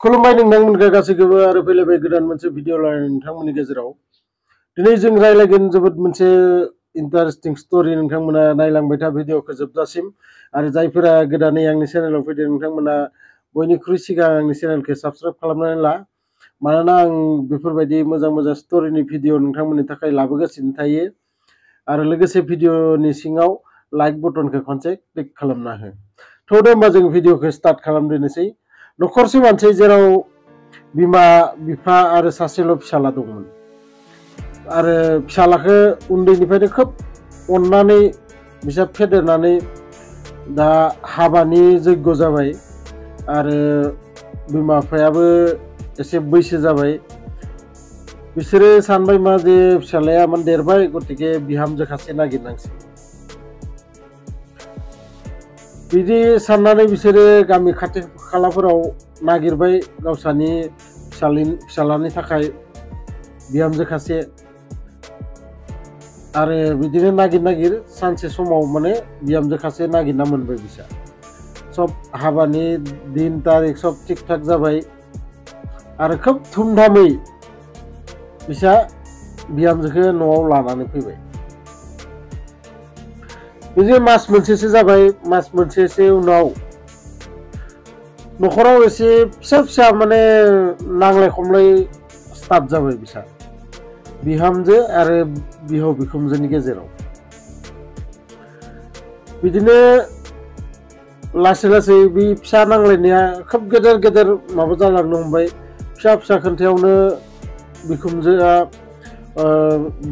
खुलुमबाय नोंथांमोनखौ गासैखौबो आरो फैलायबाय गोदान मोनसे भिडिअ लानानै नोंथांमोननि गेजेराव दिनै जों रायलायगोन जोबोद मोनसे इन्टारेस्टिं स्टोरी नोंथांमोना नायलांबाय था भिडिअखौ जोबजासिम आरो जायफोरा गोदानै आंनि चेनेलाव फैदों नोंथांमोना बयनिख्रुइ सिगां आंनि चेनेलखौ साबस्क्राइब खालामनानै ला मानोना आं बेफोरबायदि मोजां मोजां स्टोरीनि भिडिअ नोंथांमोननि थाखाय लाबोगासिनो थायो आरो लोगोसे भिडिअनि सिङाव लाइक बटनखौ खनसे क्लिक खालामना हो थ' दे होमबा जों भिडिअखौ स्टार्ट खालामदोनोसै नखरसे मानसि जेराव बिमा बिफा आरो सासेल' फिसाला दंमोन आरो फिसालाखौ उन्दैनिफ्रायनो खोब अननानै बिसोर फेदेरनानै दा हाबानि जग्य जाबाय आरो बिमा बिफायाबो एसे बैसो जाबाय बिसोरो सानबाय मा जे फिसालाया मान देरबाय गतिके बिहामजो खासे नागिरनांसिगोन बिदि साननानै बिसोरो गामि खाथि खालाफोराव नागिरबाय गावसानि फिसालानि थाखाय बिहामजो खासे आरो बिदिनो नागिर सानसे समाव माने बिहामजो खासे नागिरना मोनबाय बिसा सब हाबानि दिन तारिख सब थिक थाक जाबाय आरो खोब धुमधामै बिसा बिहामजोखौ न'आव लानानै फैबाय बिदिनो मास मोनसेसो जाबाय मास मोनसेसो उनाव नखराव एसे फिसा फिसा माने नांलाय खमलाय स्टार्ट जाबाय बिसा बिहामजो आरो बिहाव बिखुनजोनि गेजेराव बिदिनो लासै लासै बे फिसा नांलायनाया खोब गेदेर माबा जालांनो हमबाय फिसा फिसा खोन्थायावनो बिखुनजोआ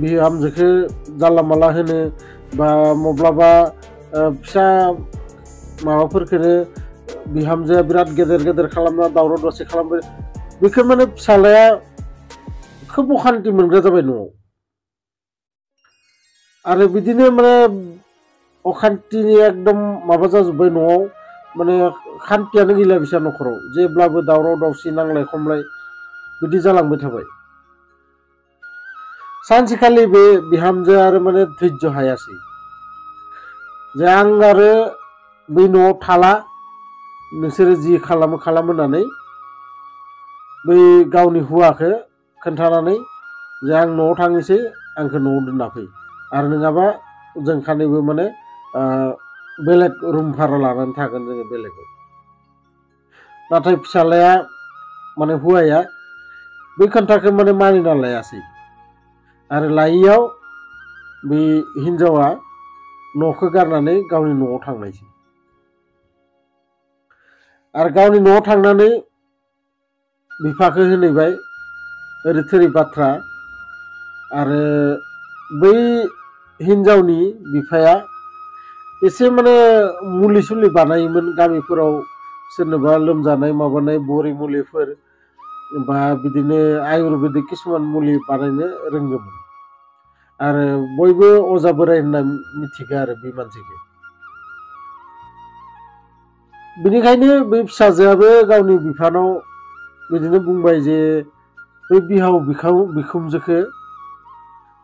बिहामजोखौ जानला माला होनो बा माब्लाबा फिसा माबाफोरखौनो बिहामजोआ बिराद गेदेर खालामना दावराव दावसि खालामबाय बेखौ माने फिसालाया खोब अखान्थि मोनग्रा जाबाय न'आव आरो बिदिनो माने अखान्थिनि एकदम माबा जाजोब्बाय न'आव माने खान्थियानो गैला बिसा न'खराव जेब्लाबो दावराव दावसि नांलाय खमलाय बिदि जालांबाय थाबाय सानसेखालि बे बिहामजो आरो माने धैर्य हायासै जे आं आरो बै न'आव थाला नोंसोरो जि खालामो होननानै बै गावनि हौवाखौ खोन्थानानै जे आं न'आव थांनोसै आंखौ न'आव दोनना फै आरो नङाबा जों खानैबो माने बेलेग रुम भारा लानानै थागोन जोङो बेलेगाव नाथाय फिसालाया माने हौवाया बै खोन्थाखौ माने मानिना लायासै आरो लायैयाव बे हिन्जावा न'खौ गारनानै गावनि न'आव थांनायसै आरो गावनि न'आव थांनानै बिफाखौ होनैबाय ओरै थोरै बाथ्रा आरो बै हिन्जावनि बिफाया एसे माने मुलि सुलि बानायोमोन गामिफोराव सोरनोबा लोमजानाय माबानाय बरि मुलिफोर बा बिदिनो आयुर्वेदिक किसुमान मुलि बानायनो रोंगौमोन आरो बयबो अजा बोराय होनना मिथिगौ आरो बे मानसिखौ बिनिखायनो बै फिसाजोआबो गावनि बिफानाव बिदिनो बुंबाय जे बै बिहाव बिखुनजोखौ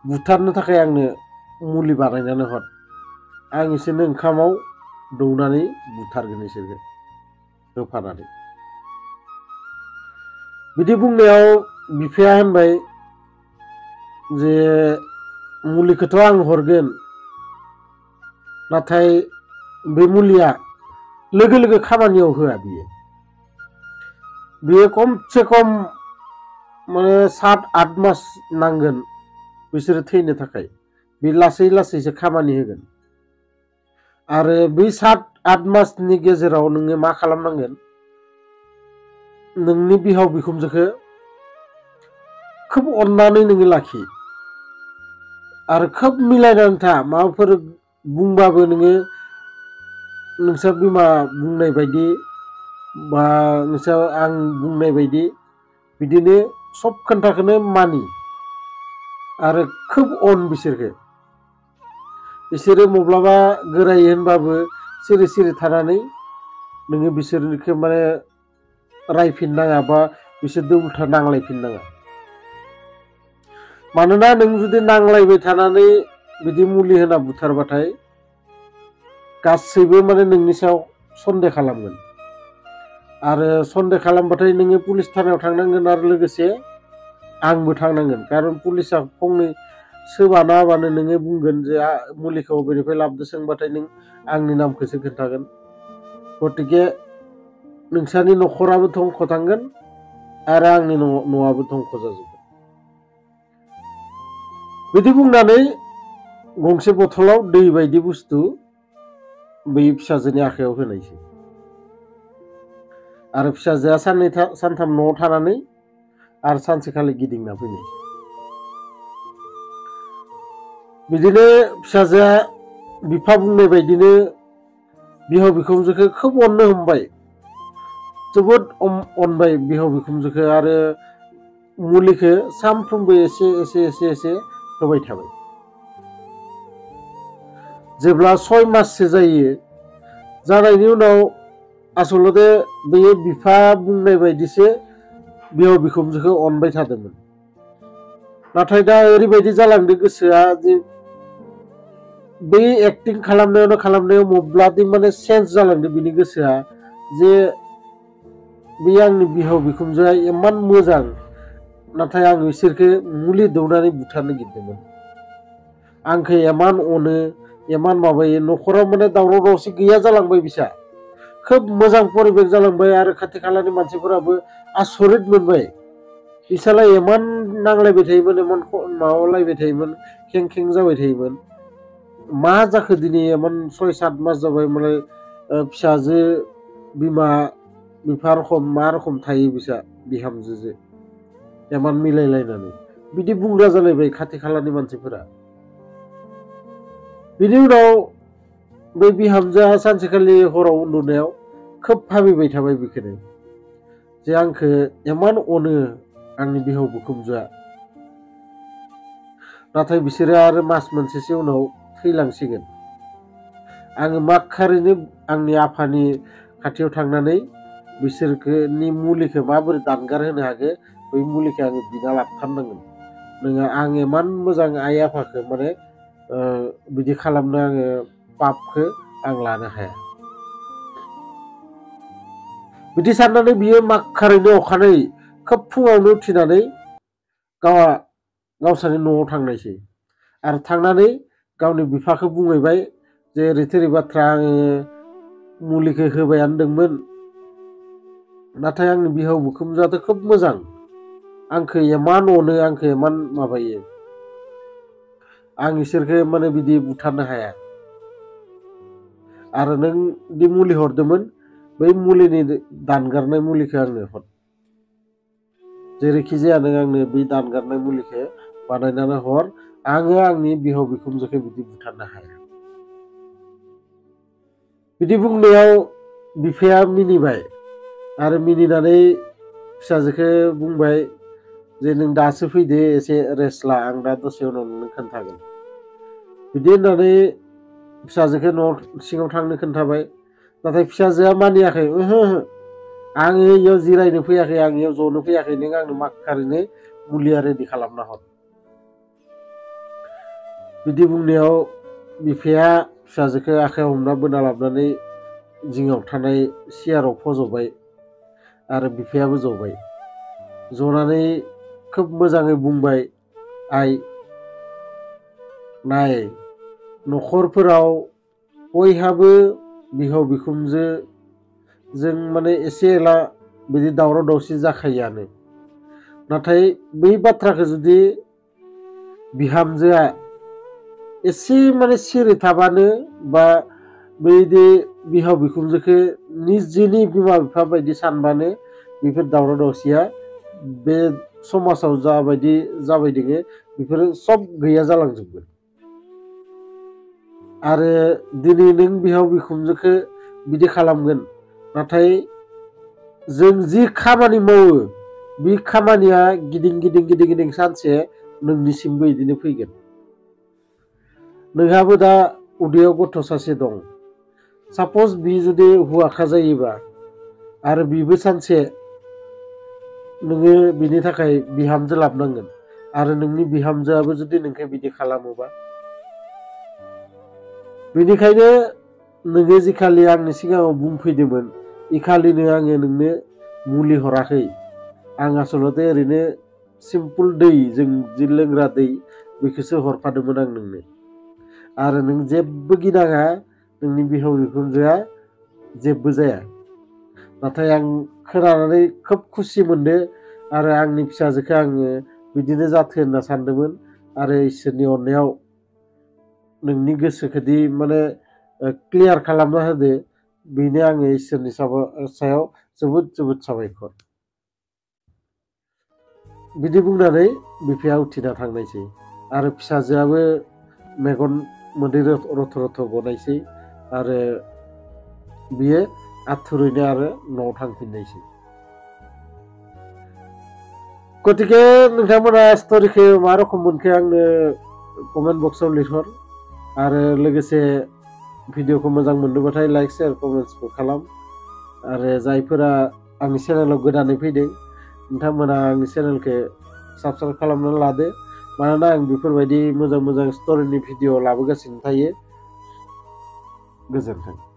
बुथारनो थाखाय आंनो मुलि बानायनानै हर आं इसोरनो ओंखामाव दौनानै बुथारगोन इसोरखौ होफानानै बिदि बुंनायाव बिफाया होनबाय जे मुलिखौथ' आं हरगोन नाथाय बे मुलिया लोगो खामानियाव होआ बियो खमसे खम माने 7-8 मास नांगोन बिसोरो थैनो थाखाय बे लासैसो खामानि होगोन आरो बै 7-8 मासनि गेजेराव नोङो मा खालामनांगोन नोंनि बिहाव बिखुनजोखौ खोब अननानै नोङो लाखि आरो खोब मिलायनानै था माबाफोर बुंबाबो नोङो नोंसा बिमा बुंनाय बायदि बा नोंसा आं बुंनाय बायदि बिदिनो सब खोन्थाखौनो मानि आरो खोब अन बिसोरो माब्लाबा गोरायो होनबाबो सिरि थानानै नोङो बिसोरखौ माने रायफिननाङा बा बिसोरजों उल्था नांलायफिननाङा मानोना नों जुदि नांलायबाय थानानै बिदि मुलि होना बुथारबाथाय गासैबो माने नोंनि सायाव सन्देह खालामगोन आरो सन्देह खालामबाथाय नोङो पुलिस थानायाव थांनांगोन आरो लोगोसे आंबो थांनांगोन खारन पुलिसा फंनै सोबाना होबानो नोङो बुंगोन जे मुलिखौ बबेनिफ्राय लाबोदो सोंबाथाय नों आंनि नामखौसो खोन्थागोन गतिके नोंसानि न'खराबो धंख थांगोन आरो आंनि न'आबो धंख जाजोबगोन बिदि बुंनानै गंसे बथलाव दै बायदि बुस्थु बै फिसाजोनि आखायाव होनायसै आरो फिसाजोआ साननै सानथाम न'आव थानानै आरो सानसेखालि गिदिंना फैनायसै बिदिनो फिसाजोआ बिफा बुंनाय बायदिनो बिहाव बिखुनजोखौ खोब अननो हमबाय जोबोद अनबाय बिहाव बिखुनजोखौ आरो मुलिखौ सानफ्रोमबो एसे एसे एसे एसे होबाय थाबाय जेब्ला 6 माससो जायो जानायनि उनाव आसलते बेयो बिफा बुंनाय बायदिसो बिहाव बिखुनजोखौ अनबाय थादोंमोन नाथाय दा ओरैबायदि जालांदो गोसोआ जे बै एक्टिं खालामनायाव मब्लादि माने चेन्ज जालांदो बिनि गोसोआ जे बे आंनि बिहाव बिखुनजोआ इमान मोजां नाथाय आं बिसोरखौ मुलि दौनानै बुथारनो गिदोंमोन आंखौ इमान अनो इमान माबायो न'खराव माने दावराव दावसि गैया जालांबाय बिसा खोब मोजां परिबेक जालांबाय आरो खाथि खालानि मानसिफोराबो आसरित मोनबाय बिसालाय इमान नांलायबाय थायोमोन इमान माबालायबाय थायोमोन खें खें जाबाय थायोमोन मा जाखो दिनै इमान 6-7 मास जाबाय माने फिसाजो बिमा बिफा रखम मा रखम थायो बिसा बिहामजोजो इमान मिलायलायनानै बिदि बुंग्रा जालायबाय खाथि खालानि मानसिफोरा बिनि उनाव बे बिहामजोआ सानसेखालि हराव उन्दुनायाव खोब भाबिबाय थाबाय बेखौनो जे आंखौ इमान अनो आंनि बिहाव बिखुनजोआ नाथाय बिसोरो आरो मास मोनसेसो उनाव थैलांसिगोन आङो माखारैनो आंनि आफानि खाथियाव थांनानै बिसोरनि मुलिखौ माबोरै दानगार होनो हागोन बै मुलिखौ आङो बिना लाबोथारनांगोन नोङो आं इमान मोजां आइ आफाखौ माने बिदि खालामनो आङो पापखौ आं लानो हाया बिदि साननानै बियो माखारैनो अखानायै खोब फुङावनो उथिनानै गावसानि न'आव थांनायसै आरो थांनानै गावनि बिफाखौ बुंहैबाय जे ओरै थोरै बाथ्रा आङो मुलिखौ होबायानो दंमोन नाथाय आंनि बिहाव बिखुनजोआथ' खोब मोजां आंखौ इमान अनो आंखौ इमान माबायो आं इसोरखौ माने बिदि बुथारनो हाया आरो नों दि मुलि हरदोंमोन बै मुलिनि दानगारनाय मुलिखौ आंनो हर जेरैखि जाया नों आंनो बे दानगारनाय मुलिखौ बानायनानै हर आङो आंनि बिहाव बिखुनजोखौ बिदि बुथारनो हाया बिदि बुंनायाव बिफाया मिनिबाय आरो मिनिनानै फिसाजोखौ बुंबाय जे नों दासो फैदो एसे रेस्ट ला आं दा दसे उनाव नोंनो खोन्थागोन बिदि होननानै फिसाजोखौ न' सिङाव थांनो खोन्थाबाय नाथाय फिसाजोआ मानियाखै ओहो आङो इयाव जिरायनो फैयाखै आं इयाव जनो फैयाखै नों आंनो माखारैनो मुलिया रेडि खालामना हर बिदि बुंनायाव बिफाया फिसाजोखौ आखाइयाव हमना बोना लाबोनानै जिङाव थानाय सियाराव फज'बाय आरो बिफायाबो जबाय जनानै खोब मोजाङै बुंबाय आइ नाय न'खरफोराव बयहाबो बिहाव बिखुनजो जों माने एसे एला बिदि दावराव दावसि जाखायोआनो नाथाय बै बाथ्राखौ जुदि बिहामजोआ एसे माने सिरि थाबानो बा बैदि बिहाव बिखुनजोखौ निजेनि बिमा बिफा बायदि सानबानो बेफोर दावराव दावसिया बे समाजाव जाबायदि जाबाय दङ बेफोरो सब गैया जालांजोबगोन आरो दिनै नों बिहाव बिखुनजोखौ बिदि खालामगोन नाथाय जों जि खामानि मावो बे खामानिया गिदिं गिदिं गिदिं गिदिं सानसे नोंनिसिमबो बिदिनो फैगोन नोंहाबो दा उदैयाव गथ' सासे दं साप'ज बि जुदि हुवाखा जायोबा आरो बिबो सानसे नोङो बिनि थाखाय बिहामजो लाबोनांगोन आरो नोंनि बिहामजोआबो जुदि नोंखौ बिदि खालामोबा बेनिखायनो नोङो जिखालि आंनि सिगाङाव बुंफैदोंमोन इखालिनो आङो नोंनो मुलि हराखै आं आसलते ओरैनो सिम्पोल दै जों जि लोंग्रा दै बेखौसो हरफादोंमोन आं नोंनो आरो नों जेबो गिनाङा नोंनि बिहाव बिखुनजोआ जेबो जाया नाथाय आं खोनानानै खोब खुसि मोनदो आरो आंनि फिसाजोखौ आङो बिदिनो जाथो होनना सानदोंमोन आरो इसोरनि अननायाव नोंनि गोसोखौदि माने क्लियार खालामना होदो बेनो आङो इसोरनि सायाव जोबोद जोबोद साबायखर बिदि बुंनानै बिफाया उथिना थांनायसै आरो फिसाजोआबो मेगन मोदै रथ' रथ' गनायसै आरो बियो आथुरैनो आरो न'आव थांफिननायसै गतिके नोंथांमोना स्ट'रिखौ मा रखम मोनखो आंनो कमेन्ट बक्सआव लिरहर आरो लोगोसे भिडिअखौ मोजां मोनदोंबाथाय लाइक शेयार कमेन्ट्सबो खालाम आरो जायफोरा आंनि चेनेलाव गोदानै फैदों नोंथांमोना आंनि चेनेलखौ साबस्क्राइब खालामनानै लादो मानोना आं बेफोरबायदि मोजां मोजां स्ट'रिनि भिडिअ लाबोगासिनो थायो गोजोन्थों